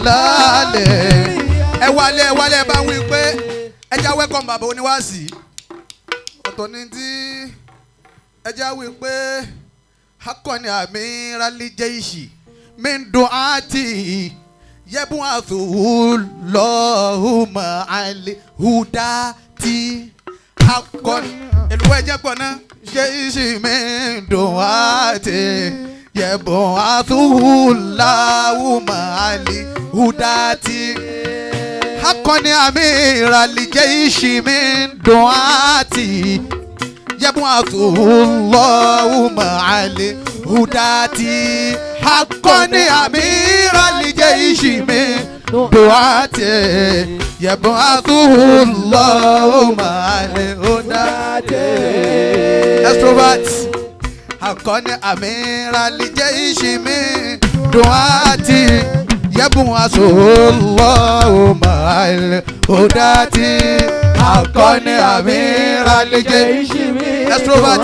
Lálẹ́ ẹ wálé, ẹ wálé, ẹ bá wí pé ẹ já welcome bàbá oníwàásì. Ọ̀tọ̀ ni tí ẹ já wí pé akọni àmì rálí jẹ́ ìṣì mi ń dùn áàtì yẹ́bùn àtúwò àlè hùdá tí akọni èlùwọ́ ẹ̀jẹ̀ pọ̀ náà ṣe ìṣì mi ń dùn áàtì yẹ́bùn àtúwò àlè hùdá tí akọni àmì rálí jẹ́ ìṣì mi ń dùn áàtì yẹ́bùn àtúwò àlè hùdá tí akọni àmì rálí jẹ́ ìṣì mi duwate yab'athuhu Allahu ma'al huda. Extrovert, akọni amira lijayshi min duwati yab'athuhu Allahu ma'al hudati. Akọni amira lijayshi. Extrovert,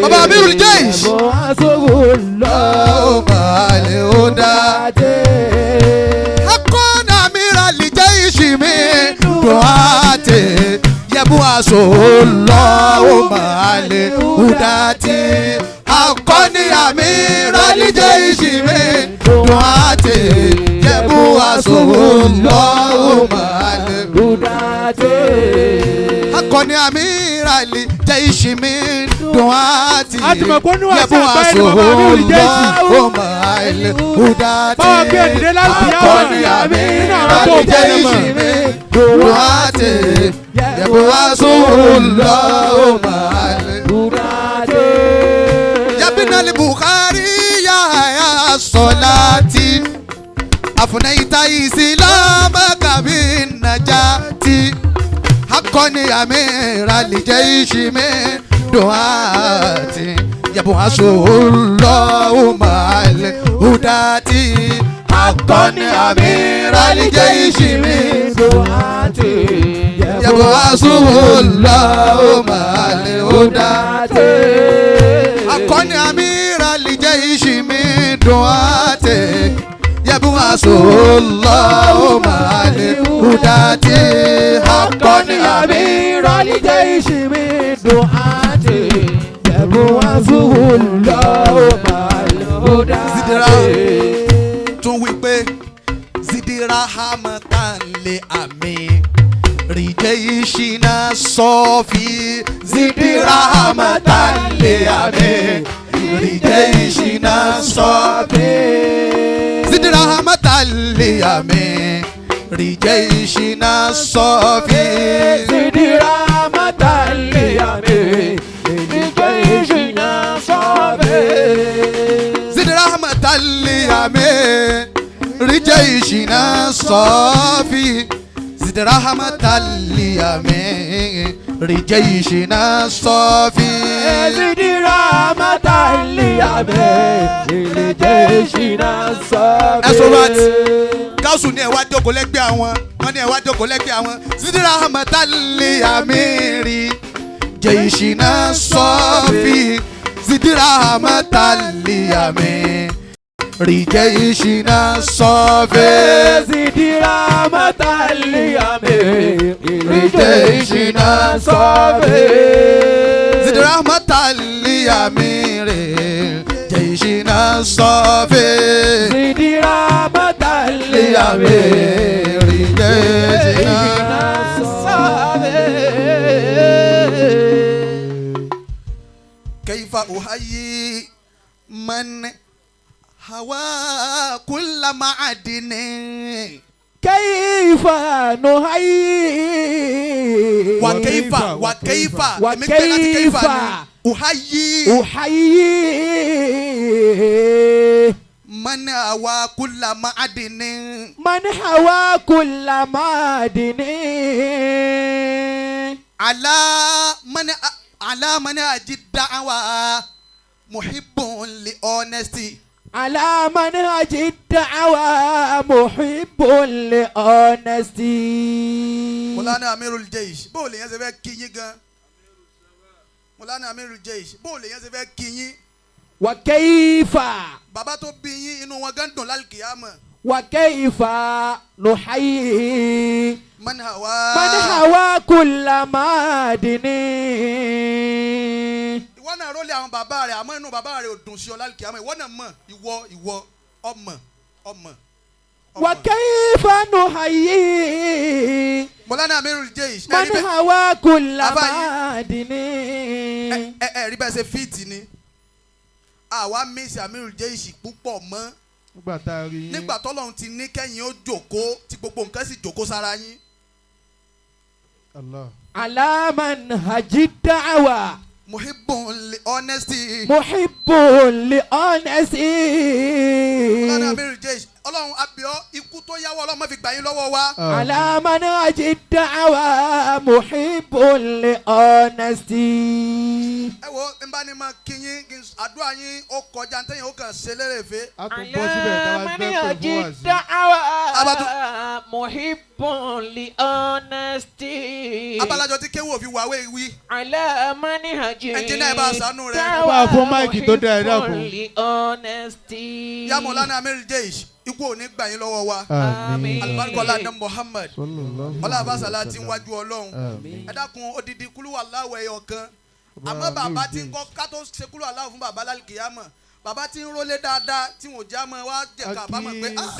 baba amirul jaysh Allahu ma'al huda. Akọni amira lijayshi min duwati yab'athuhu Allahu ma'al hudati. Akọni amira lijayshi min duwati yab'athuhu Allahu ma'al. Akọni amira lijayshi min duwati A ti mọ̀ pé oníwàásù àgbáyé ni bàbá Amirul Jayshi. yab'athuhu Allahu ma'al hudati. Báwa gbé òdìdé láti yá wà Akọni nínú amira àwọn tó bẹ̀rẹ̀ mọ̀. lijayshi min duwati yab'athuhu Allahu ma'al. Yabina al-Bukhari ya salati afunaita islamaka bin najati. Akọni amira lijayshi min duati yab'athuhu Allahu ma'al hudati. Akọni amira lijayshi min yab'athuhu Allahu ma'al hudati. Akọni amira lijayshi min duati yab'athuhu Allahu ma'al hudati. Akọni amira Jayshi min duati yab'athuhu Allahu ma'al hudati. Zidira tún wí pé zidira hamatan lè àmì rìjẹ́ ìṣìnà sọ́ọ̀fì. Zidira hamatan lè àmì rìjẹ́ ìṣìnà sọ́ọ̀fì. Zidira hamatan lè àmì rìjẹ́ ìṣìnà sọ́ọ̀fì. Zidira matali ami Jayshina safi. Zidira hamatan lè àmì rìjẹ́ ìṣìnà sọ́ọ̀fì. Zidira hamatan lè àmì rìjẹ́ ìṣìnà sọ́ọ̀fì. Zidira matali ami Jayshina safi. Extrovert, gáúsù ní ẹ wá jókòó lẹ́gbẹ̀ẹ́ àwọn, wọ́n ní ẹ wá jókòó lẹ́gbẹ̀ẹ́ àwọn. Zidira hamatan lè àmì rìjẹ́ ìṣìnà sọ́ọ̀fì. Zidira hamatan lè àmì rìjẹ́ ìṣìnà sọ́ọ̀fì. Zidira matali ami Jayshina safi. Zidira hamatan lè àmì rìjẹ́ ìṣìnà sọ́ọ̀fì. Zidira matali Lè ami àmì rìjẹ́ ìṣìnà. Safi. كيف أحيي من هوى كل معدن؟ كيف نحيي وكيف وكيف èmi gbé láti وكيف كيف ni أحيي أحيي من هوى كل معدن من حوى كل معدن على منهج الدعوة محب ل honesty. على منهج الدعوة محب ل honesty. Mọ̀lánà Amirul Jaysh, bó o lè yẹn ṣe fẹ́ kí yín gan? Mọ̀lánà Amirul Jaysh, bó o lè yẹn ṣe fẹ́ kí yín? وكيف Bàbá tó bí yín, inú wọn gan dùn lálùkìyàmọ̀. وكيف نحيي Man hawa. من هوى كل معدن. Ìwọ náà rólé àwọn bàbá rẹ̀, àmọ́ inú bàbá rẹ̀ ò dùn sí ọ lálùkìyámọ̀. Ìwọ náà mọ̀, ìwọ ìwọ ọmọ ọmọ. Ọmọ. وكيف نحيي Mọ̀lánà Amirul Jaysh. Ẹ rí من bẹ́ẹ̀- هوى كل Bàbá yìí- معدن. Ẹ rí bẹ́ẹ̀ ṣe fíìtì ni. Àwa mísì Amirul Jaysh púpọ̀ mọ́. Nígbà tá a rí yín. Nígbà tọ́lọ́run ti ní kẹ́yìn ó jòkó tí gbogbo nǹkan sì jòkó sára yín. Allah. على منهج الدعوة Muhibbun li honesty. محب لأنسي. Mọ̀lánà Amirul Jaysh, Ọlọ́run abiọ́ ikú tó yáwọ́ Ọlọ́run má fi gbà yín lọ́wọ́ wa. على منهج الدعوة محب لأنسي. Ẹ wo n bá ní máa kí yín kí n àdúrà yín ó kọjá ntẹ́yìn ó kàn ṣe lérèfé. A tún bọ́ síbẹ̀ tá a bá fẹ́ pè fún wàásù. Abatu- محب لhonesty. Abalajọ tí kéwù òfin wàwé wí. على منهج Ẹnjìnìá, ẹ bá a ṣàánú rẹ̀. Ẹ bá a fún máìkì tó dáa, ẹ dákun. محب لhonesty. Yá Mọ̀lánà Amirul Jaysh, ikú ò ní gbà yín lọ́wọ́ wa. Àmín. Alibarikọ́lá ní Muhammad. Sallallahu Ọlá abasala ti ń wájú Ọlọ́run. Àmín. Ẹ dákun, odidi kúlú wà láwọ̀ ẹyọ kan. Àmọ́ bàbá tí ń kọ́ ká tó ṣe kúlú aláwọ̀ fún bàbá lálùkìyámọ̀. Bàbá tí ń rólé dáadáa tí wọn ò já mọ́ wá jẹ́ ká àbámọ̀ pé ah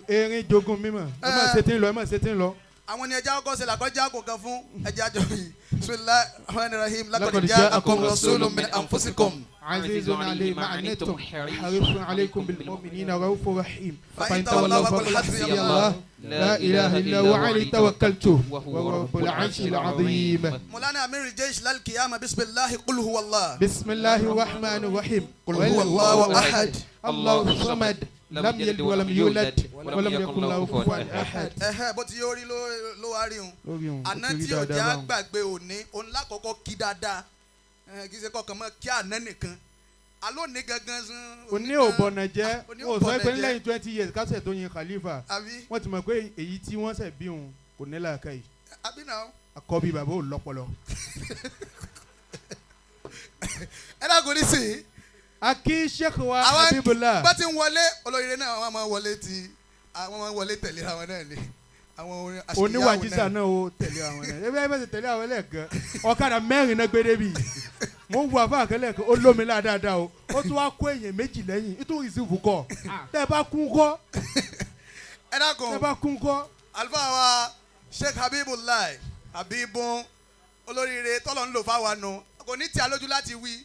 Erin jogun mímọ̀. Ẹ má ṣe tí ń lọ, ẹ má ṣe tí ń lọ. Àwọn ni ẹja ọkọ ṣe làkọjá kò kan fún ẹja àjọ yìí. Bismillahir Rahmanir Rahim. Laqad Laqad ja'akum ja'akum rasulun min anfusikum. عزيز عليه ما عنتم حريص عليكم بالمؤمنين رؤوف رحيم. فإن تولوا فقل حسبي الله لا إله إلا هو عليه توكلت وهو رب العرش العظيم. Mọ̀lánà Amirul Jaysh lálùkìyámọ̀, bismillahi qul huwa Allah. بسم الله الرحمن الرحيم. قل هو الله أحد. الله الصمد لم يلد ولم يولد ولم يكن له كفوا أحد. Ẹhẹ́, bó ti yóò rí ló wá rí un. Lórí òun, ó Àná ti rí tí ò dáadáa jẹ́ báwọn. àgbàgbé òní òun lákọ̀ọ́kọ́ kí dáadáa. Ẹ, kì í ṣe kọkàn mọ́ kí àná nìkan alóòní gangan sun. Òní ò bọ̀nà jẹ́. Òní ò Wọ́n sọ pé bọ̀nà jẹ́. lẹ́yìn 20 years kásẹ̀ tó yin khalifa, Àbí? wọ́n ti mọ̀ pé èyí tí wọ́n ṣẹ̀ bí òun kò ní làákàyè. Àbí náà. Àkọ́bí bàbá ò lọ́pọlọ. Ẹ dákun ní sìn. Akí Sheikh wa Àwọn Habibullah. bá ti ń wọlé olóríire náà, àwọn máa wọlé ti àwọn máa wọlé tẹ̀lé àwọn náà ni àwọn orin àṣìyáwó. Oníwàjísà náà ó tẹ̀lé àwọn náà, ebi ẹ bá ti tẹ̀lé àwọn lẹ́ẹ̀kan, ọ̀kadà mẹ́rin náà gbé débi. Mo ń wo àfa àkẹlẹ̀ kan, ó lómi lá dáadáa o, ó tún wá kó èèyàn méjì lẹ́yìn nítorí ìsìnkú kọ. Tẹ́ ẹ bá kún kọ́, Ẹ dákun. tẹ́ ẹ bá kún kọ́. Àlùfáà wa Sheikh Habibullah Habibun, olóríire tọ́lọ̀ ń lò fáwa nu, kò ní tí a lójú láti wí.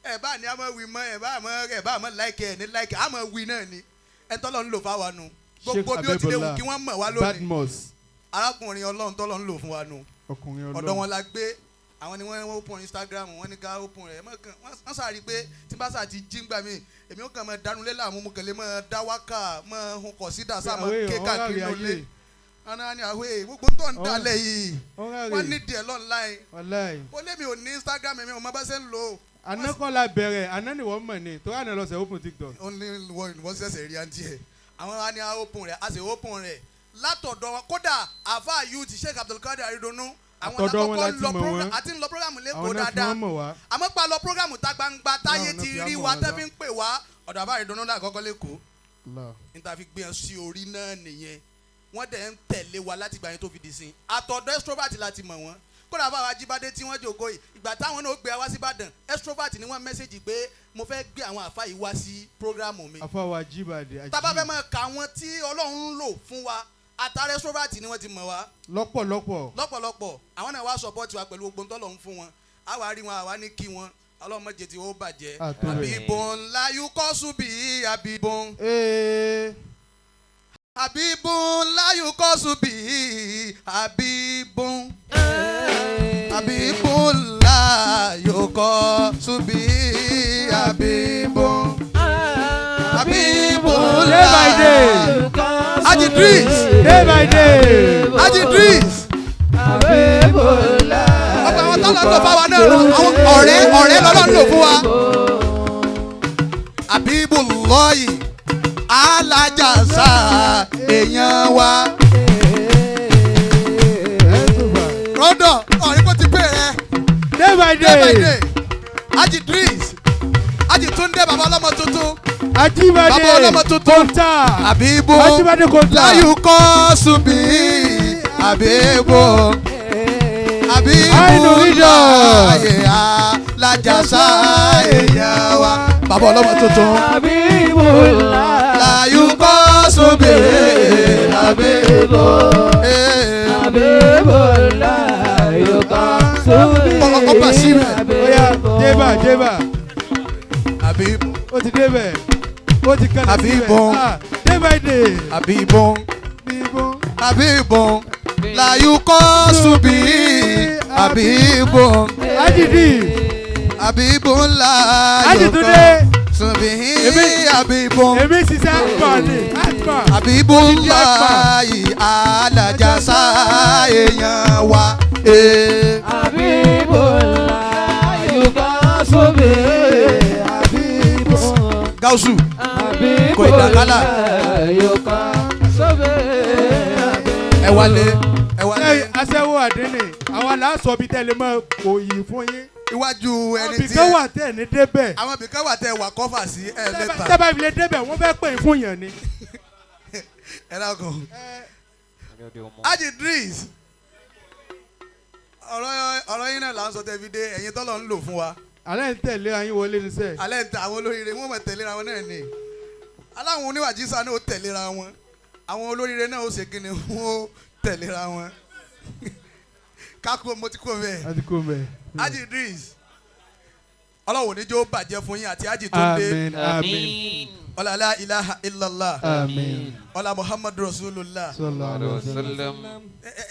Ẹ bá ní a máa wí mọ́, ẹ bá mọ́, ẹ bá mọ́ láìkẹ́ ẹ ní láìkẹ́, a máa wí náà ni. Ẹ tọ́lọ̀ ń lò fáwa nu, gbogbo bí ó ti lè wù kí wọ́n mọ̀ wá lónìí. Badmus. Arákùnrin Ọlọ́run tọ́lọ̀ ń lò fún wa nu, Ọkùnrin ọ̀dọ̀ Ọlọ́run. wọn la gbé. Àwọn ni wọ́n open Instagram, wọ́n ní ká open rẹ̀ mọ́ kàn wọ́n sàrí pé tí bá sà ti jí ngbà mí, èmi ó kàn mọ́ dánulé láàmú, mo kàn lè mọ́ dá wákà mọ́ hun kọ̀ sí dàsá mọ́ Àwọn ké èèyàn káàkiri ọ̀rọ̀ nulẹ̀ ayé. Ana ni àwẹ̀ gbogbo tó ń dalẹ̀ yìí, Ọ̀rọ̀ wọ́n rẹ̀. ní díẹ̀ lọ́nláìn. Wàláì. Mo lé mi ò ní Instagram, mi ò mọ bá ṣe ń lò ó. Àná kọ́ la bẹ̀rẹ̀, àná ni wọ́n mọ̀ ni torí àná lọ́sẹ̀ open TikTok. Ó ní wọ́n ṣẹ̀ṣẹ̀ rí àǹtí ẹ̀. Àwọn wa ní a open rẹ̀, a sì open rẹ̀ látọ̀dọ̀ wọn. Kódà àfa youth Sheikh Abdulkadir Aridonu, àwọn Àtọ̀dọ̀ wọn lákọ́kọ́ láti lọ mọ̀ program wọ́n. àti ń lọ program Àwọn lẹ́kọ̀ọ́ náà fi dáadáa. wọ́n mọ̀ wá. Àmọ́ pa lọ program ta gbangba táyé Náà ti fi rí á mọ̀ wa wá tẹ́ dá. fi ń pè wá, ọ̀dọ̀ àfa Aridonu lákọ́kọ́ lẹ́kọ̀ọ́. Allah. Níta fi gbé wọn sí orí náà nìyẹn. Wọ́n dẹ̀ ń tẹ̀lé wa láti gbà yẹn tó fi di sin. Àtọ̀dọ̀ extrovert láti mọ̀ wọ́n. Kódà bá wa Jíbádé tí wọ́n jòkó yìí, ìgbà táwọn náà ó gbé wa sí Ìbàdàn, extrovert ni wọ́n message pé mo fẹ́ gbé àwọn àfa yìí wá sí program mi. Afáwa Jíbádé. Tábà fẹ́ máa kà wọ́n tí Ọlọ́run ń lò fún wa, àtàrà extrovert ni wọ́n ti mọ̀ wá. Lọ́pọ̀lọpọ̀. Lọ́pọ̀lọpọ̀ àwọn náà wá support wa pẹ̀lú gbogbo tọ́lọ̀ ń fún wọn. Àwa rí wọn, àwa ní kí wọn. Ọlọ́run má jẹ́ tí ó bàjẹ́. Àtò rẹ̀. Àbíbọ̀n láyúkọ́ sùbí àbíbọ̀n. Ee. Habibun láyùkọ́ sùbí habibun. Habibun láyùkọ́ sùbí habibun. Habibun. Day by day. Haji Idris. Day by day. Haji Idris. Ọ̀pọ̀ àwọn tọ́lọ̀ ń lò fáwa náà rọ àwọn ọ̀rẹ́ ọ̀rẹ́ lọ́lọ́ ń lò fún wa. Habibullahi alájàsá èèyàn wa. Rọ́dọ̀ ọ̀rẹ́ kò ti pè rẹ. Day by Day by day. day. Haji Idris, Haji Túndé, bàbá ọlọ́mọ tuntun. Ajíbádé Bàbá ọlọ́mọ tuntun. Kọ́ńtà. Àbíbó Ajíbádé Kọ́ńtà. láyùkọ́ sùbí àbíbó àbíbó Àìnú rídà. láyé alájàsá èèyàn wa. Bàbá ọlọ́mọ tuntun. Láyùkọ́ sùbí àbíbó. Ọba síbẹ̀. Oya débà débà. Àbíbó Ó ti débẹ̀. Ó ti kálẹ̀ síbẹ̀. Àbíbó. Ah, Day by day. àbíbó Bíbó. àbíbó láyùkọ́ sùbí àbíbó Ájìdí. àbíbó láyùkọ́ Ájìtúndé. sùbí Èmi- àbíbó. Èmi ṣiṣẹ́ àgbà ni. Àgbà. Àbíbúláyì alájàsá èèyàn wa. Gáúsù kò ìdàkálà ẹ wálé ẹ wálé. Ẹ aṣẹ́wó àdínì. Àwa là á sọ bí tẹ́lẹ̀ mọ́ kò yìí fún yín. Iwájú ẹni tí Ibìkan wà tẹ̀ ní débẹ̀. àwọn ibìkan wà tẹ wà kọ́fà sí ẹ lẹ́ta. Tẹ́bà ìfilé débẹ̀ wọ́n fẹ́ pè é fún yàn ni. Ẹ dákun. Haji Idris, ọ̀rọ̀ yín náà là ń sọ tẹ́ fi dé ẹ̀yin tọ́lọ̀ ń lò fún wa. Alẹ́ ń tẹ̀lé ayín wọlé ní sẹ́ẹ̀. Alẹ́ ń ta àwọn olóríire wọ́n mọ̀ tẹ̀léra wọn náà ni. Aláwọn oníwàjísà náà ó tẹ̀léra wọn. Àwọn olóríire náà ó ṣe kíni wọ́n ó tẹ̀léra wọn. Kákó mo ti kó bẹ́ẹ̀. Láti kó mẹ́. Haji Idris, ọlọ́run ní jó bàjẹ́ fún yín àti Haji Túndé. Àmín àmín Ọlá la ilaha illallah. àmín. Ọlá Muhammadu Rasulullah. Sallallahu alaihi wasallam.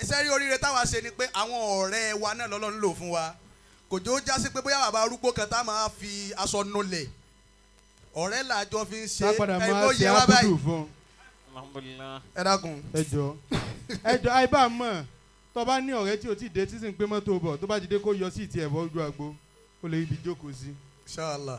Sẹ́rí oríire táwa ṣe ni pé àwọn ọ̀rẹ́ wa náà lọ́lọ́run lò fún wa. Kò jó já sí pé bóyá bàbá arúgbó kan tá a máa fi aṣọ nulẹ̀. Ọ̀rẹ́ làjọ fi ń ṣe Sápadà ẹ máa kó ṣe yẹ wá ábùdù báyìí. fún. Alhamdulillah. Ẹ dákun. Ẹ jọ ẹ jọ àìbá mọ̀ tó bá ní ọ̀rẹ́ tí o ti dé tí sì ń gbé mọ́tò bọ̀ tó bá ti dé kó yọ sí ìtì ẹ̀bọ̀ ojú àgbo ó lè ibi jókòó sí. Inshallah.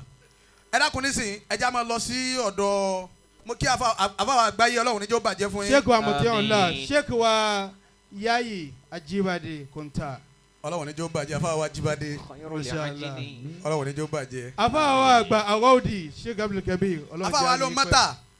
Ẹ dákun nísìnyí ẹ já máa lọ sí ọ̀dọ̀ mo kí àfàwà àgbáyé ọlọ́run níjó bàjẹ́ fún yín. Sheikh wa Muti'ullah Àmín. Sheikh wa Yayi Ajibade Konta. Ọlọ́run níjó bàjẹ́ àfàwà Jíbádé. Khairul Inshallah. ajini. Ọlọ́run níjó bàjẹ́. Àfáà wa àgbà Àwọ̀dì Sheikh Abdul Kabir ọlọ́run Àfàwà jẹ́ ló àrí pẹ́. mọ́tà.